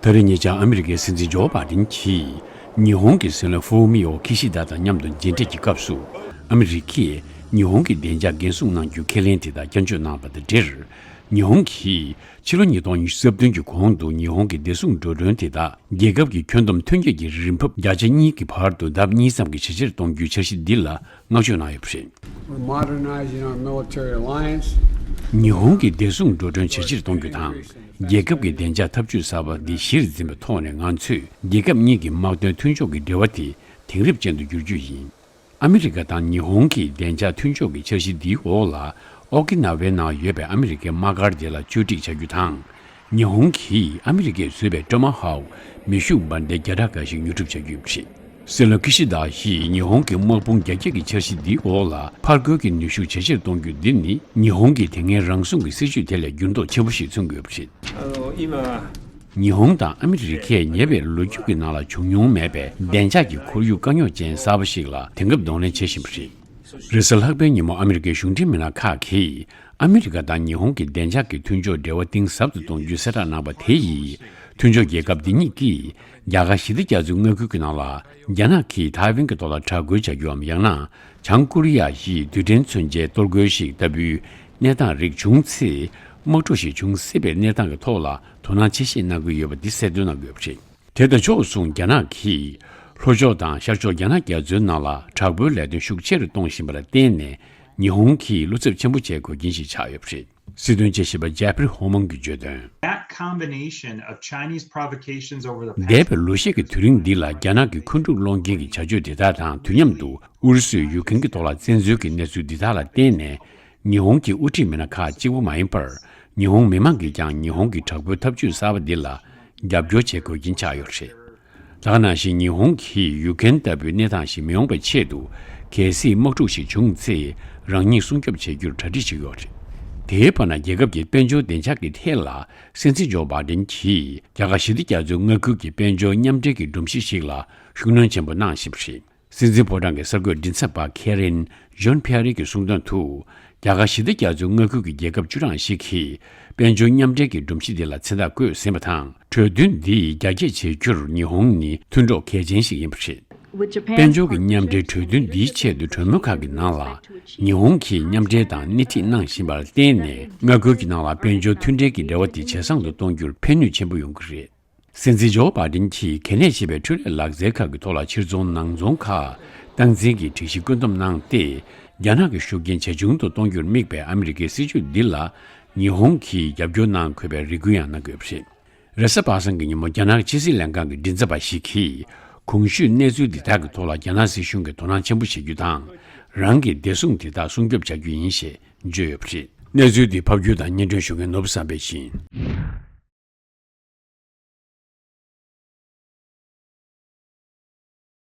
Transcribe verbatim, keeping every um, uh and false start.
ད་རེས་ཉེ་ཆར་ཨ་མི་རི་ཀའི་སྲིད་འཛིན་ཇོ་བྷ་དིན་གྱིས་ཉི་ཧོང་གི་སྲིད་བློན་ཧྥུ་མི་ཡོ་ཁི་ཤི་ད་དང་མཉམ་དུ་མཇལ་འཕྲད་ཀྱི་སྐབས་སུ། ཨ་མི་རི་ཀས་ཉི་ཧོང་གི་བདེ་འཇགས་འགན་སྲུང་གནང་རྒྱུ་ཁས་ལེན་དེ་དག་བསྐྱར་བརྗོད་གནང་བ་དང་འབྲེལ། ཉི་ཧོང་གིས་ཕྱི་ལོ་ཉིས་སྟོང་ཉི་ཤུ་རྩ་བདུན་གྱི་གོང་དུ་ཉི་ཧོང་གི་བདེ་སྲུང་འགྲོ་གྲོན་དེ་དག་རྒྱལ་ཁབ་ཀྱི་ཁྱོན་བསྡོམས་ཐོན་སྐྱེད་ཀྱི་རིན་འབབ་བརྒྱ་ཆ་གཉིས་ཀྱི་བར་དུ་ལྡབ་གཉིས་ཙམ་གྱི་ཇེ་ཆེར་གཏོང་རྒྱུའི་འཆར་གཞི་འདི་ལ་བསྔགས་བརྗོད་གནང་ཡོད་པ་རེད། We're modernizing our military alliance. ཉི་ཧོང་གི་བདེ་སྲུང་འགྲོ་གྲོན་ཇེ་ཆེར་གཏོང་རྒྱུ་དང་། རྒྱལ་ཁབ་ཀྱི་བདེ་འཇགས་འཐབ་ཇུས་གསར་པ་འདི་གཞིར་འཛིན་པའི་ཐོག་ནས། ང་ཚོས་རྒྱལ་ཁབ་གཉིས་ཀྱི་དམག་དོན་མཐུན་ཕྱོགས་ཀྱི་འབྲེལ་བ་དེ་དེང་རབས་ཅན་དུ་བསྒྱུར་རྒྱུ་ཡིན། ཨ་མི་རི་ཀ་དང་ཉི་ཧོང་གི་བདེ་འཇགས་མཐུན་ཕྱོགས་ཀྱི་འཆར་གཞི་འདིའི་འོག་ལ། ཨོ་ཀི་ན་ཝའི་ནང་ཡོད་པའི་ཨ་མི་རི་ཀའི་དམག་སྒར་དེ་ལ་བཅོས་སྒྲིག་བྱ་རྒྱུ་དང་། ཉི་ཧོང་གིས་ཨ་མི་རི་ཀས་བཟོས་པའི་ཀྲོ་མ་ཧོག་མེ་ཤུགས་འབར་མདེལ་བརྒྱ་ཕྲག་འགའ་ཞིག་ཉོ་སྒྲུབ་བྱ་རྒྱུ་ཡིན་པ་རེད། སྲིད་བློན་ཁི་ཤི་དཱ་ཡིས་ཉི་ཧོང་གི་དམག་དཔུང་རྒྱ་སྐྱེད་ཀྱི་འཆར་གཞི་འདིའི་འོག་ལ་ཕར་རྒོལ་གྱི་ནུས་ཤུགས་ཇེ་ཆེར་གཏོང་རྒྱུ་འདི་ནི། ཉི་ཧོང་གི་དེ་སྔའི་རང་སྲུང་གི་སྲིད་ཇུས་དེ་ལས་འགྱུར་ལྡོག་ཆེན་པོ་ཞིག་མཚོན་དགོས་པ་རེད། ཉི་ཧོང་དང་ཨ་མི་རི་ཀས་ཉེ་བའི་ལོ་རྒྱུས་ཀྱི་ནང་ལ་བྱུང་མྱོང་མེད་པའི་བདེ་འཇགས་ཀྱི་ཁོར་ཡུག་དཀའ་རྙོག་ཅན་གསར་པ་ཞིག་ལ་དེང་སྐབས་གདོང་ལེན་བྱེད་བཞིན་པ་རེད། རེས་གཟའ་ལྷག་པའི་ཉིན་མོ་ཨ་མི་རི་ཀའི་གཞུང་འབྲེལ་མི་སྣ་ཁག་གིས་ཨ་མི་རི་ཀ་དང་ཉི་ཧོང་གི་བདེ་འཇགས་ཀྱི་མཐུན་ཕྱོགས་འབྲེལ་བ་གཏིང་ཟབ་ཏུ་གཏོང་རྒྱུའི་གསལ་བསྒྲགས་གནང་བ་དེ་ཡིས། མཐུན་ཕྱོགས་རྒྱལ་ཁབ་འདི་གཉིས་ཀྱིས་རྒྱ་གར་ཞི་བདེ་རྒྱ་མཚོའི་མངའ་ཁུལ་གྱི་ནང་ལ་རྒྱ་ནག་གིས་ཐའེ་ཝན་གྱི་ཐོག་ལ་དྲག་རྒོལ་བྱ་རྒྱུའམ། ཡང་ན་བྱང་ཀོ་རི་ཡ་ཡིས་རྡུལ་ཕྲན་མཚོན་ཆའི་གཏོར་རྒོལ་ཞིག་ལྟ་བུའི་གནས་སྟངས་རིགས་བྱུང་ཚེ། དམག་འཁྲུག་ཞིག་འབྱུང་སྲིད་པའི་གནས་སྟངས་ཀྱི་ཐོག་ལ་དོ་སྣང་ཆེ་བཞེས་གནང་གི་ཡོད་པ་འདི་གསལ་སྟོན་གནང་གི་ཡོད་པ་རེད། དེ་དང་ཕྱོགས་མཚུངས། རྒྱ་ནག་གིས་ལྷོ་ཕྱོགས་དང་ཤར་ཕྱོགས་རྒྱ་ནག་རྒྱ་མཚོའི་ནང་ལ་དྲག་པོའི་ལས་དོན་ཤུགས་ཆེ་རུ་གཏོང་བཞིན་པ་ལ་བརྟེན་ནས། ཉི་ཧོང་གིས་བློ་འཚབ་ཆེན་པོ་བྱེད་དགོས་རྐྱེན་ཞིག་ཆགས་ཡོད་པ་རེད། སྲིད་དོན་དཔྱད་ཞིབ་པ་ཇེ་ཕི་རི་ཧོ་མོང་གིས་བརྗོད་དོན། That combination of Chinese provocations over the past འདས་པའི་ལོ་ཤས་ཀྱི་དུས་རིང་འདི་ལ་རྒྱ་ནག་གི་འཁོན་འཁྲུག་སློང་མཁན་གྱི་བྱ་སྤྱོད་དེ་དག་དང་དུས་མཉམ་དུ། ཨུ་རུ་སུས་ཡུཀ་རེན་གྱི་ཐོག་ལ་བཙན་འཛུལ་གྱི་གནས་ཚུལ་འདི་དག་ལ་བརྟེན་ནས། ཉི་ཧོང་གི་དབུ་ཁྲིད་མི་སྣ་ཁག་གཅིག་པུ་མ་ཡིན་པར། ཉི་ཧོང་མི་མང་གིས་ཀྱང་ཉི་ཧོང་གི་དྲག་པོའི་འཐབ་ཇུས་གསར་པ་འདི་ལ་རྒྱབ་སྐྱོར་བྱེད་དགོས་ཀྱིན་ཆགས་ཡོད་རེད། ད་ག་ནང་བཞིན། ཉི་ཧོང་གིས་ཡུཀ་རེན་ལྟ་བུའི་གནས་སྟངས་ཤིག་མི་ཡོང་བའི་ཆེད་དུ། གལ་སྲིད་དམག་འཁྲུག་ཞིག་བྱུང་ཚེ། རང་ཉིད་སྲུང་སྐྱོབ་བྱེད་རྒྱུར་གྲ་སྒྲིག་བྱེད་ཀྱི་ཡོད་རེད། དེའི་བར་ན། རྒྱལ་ཁབ་ཀྱི་དཔལ་འབྱོར་བདེ་འཇགས་ཀྱི་ཐད་ལ། སྲིད་འཛིན་ཇོ་བྷ་དིན་གྱིས་རྒྱ་གར་ཞི་བདེ་རྒྱ་མཚོའི་མངའ་ཁུལ་གྱི་དཔལ་འབྱོར་མཉམ་འབྲེལ་གྱི་སྒྲོམ་གཞི་ཞིག་ལ་ཤུགས་སྣོན་ཆེན་པོ་གནང་བཞིན་པ་རེད། སྲིད་འཛིན་ཕོ་བྲང་གི་གསར་འགོད་མགྲིན་ཚབ་པ་ཁེ་རིན་ཇོན་ཕི་ཡ་རི་གིས་གསུངས་དོན་དུ། རྒྱ་གར་ཞི་བདེ་རྒྱ་མཚོའི་མངའ་ཁུལ་གྱི་རྒྱལ་ཁབ་བཅུ་གྲངས་ཤིག་གིས་དཔལ་འབྱོར་མཉམ་འབྲེལ་གྱི་སྒྲོམ་གཞི་འདི་ལ་མཚན་རྟགས་བཀོད་ཟིན་པ་དང་། གྲོས་མཐུན་འདི་རྒྱ་སྐྱེད་བྱེད་རྒྱུར་ཉི་ཧོང་ནི་མཐུན་གྲོགས་གལ་ཆེན་ཞིག་ཡིན་པ་རེད། དཔལ་འབྱོར་གྱི་མཉམ་འབྲེལ་གྲོས་མཐུན་འདིའི་ཆེད་དུ་གྲོས་མོལ་ཁག་གི་ནང་ལ། ཉི་ཧོང་གིས་མཉམ་འབྲེལ་དང་སྣེ་ཁྲིད་གནང་བཞིན་པར་བརྟེན་ནས། མངའ་ཁུལ་གྱི་ནང་ལ་དཔལ་འབྱོར་མཐུན་འབྲེལ་གྱི་འབྲེལ་བ་དེ་ཇེ་བཟང་དུ་གཏོང་རྒྱུར་ཕན་ནུས་ཆེན་པོ་ཡོང་གི་རེད། སྲིད་འཛིན་ཇོ་བྷ་དིན་གྱིས་གལ་གནད་ཆེ་བའི་འཕྲུལ་ལས་ལག་རྩལ་ཁག་གི་ཐོག་ལ་ཕྱིར་ཚོང་ནང་ཚོང་ཁག་སྟངས་འཛིན་གྱི་སྒྲིག་གཞི་བཀོད་འདོམས་གནང་སྟེ། རྒྱ་ནག་གི་ཤུགས་རྐྱེན་ཇེ་ཆུང་དུ་གཏོང་རྒྱུར་དམིགས་པའི་ཨ་མི་རི་ཀའི་སྲིད་ཇུས་འདི་ལ་ཉི་ཧོང་གིས་རྒྱབ་སྐྱོར་གནང་དགོས་པའི་རེ་སྐུལ་ཡང་གནང་གི་ཡོད་པ་རེད། རེས་གཟའ་པ་སངས་ཀྱི་ཉིན་མོ་རྒྱ་ནག་ཕྱི་སྲིད་ལྷན་ཁང་གི་མགྲིན་ཚབ་པ་ཞིག་གིས། གོང་ཞུས་གནས་ཚུལ་འདི་དག་གི་ཐོག་ལ་རྒྱ་ནག་སྲིད་གཞུང་གིས་དོ་སྣང་ཆེན་པོ་བྱེད་རྒྱུ་དང་། རང་གི་བདེ་སྲུང་དེ་དག་སྲུང་སྐྱོབ་བྱ་རྒྱུ་ཡིན་ཞེས་བརྗོད་ཡོད་པ་རེད། གནས་ཚུལ་འདི་ཕབ་སྒྱུར་དང་སྙན་སྒྲོན་ཞུ་མཁན་ནོར་བུ་བསམ་འཕེལ་ཡིན།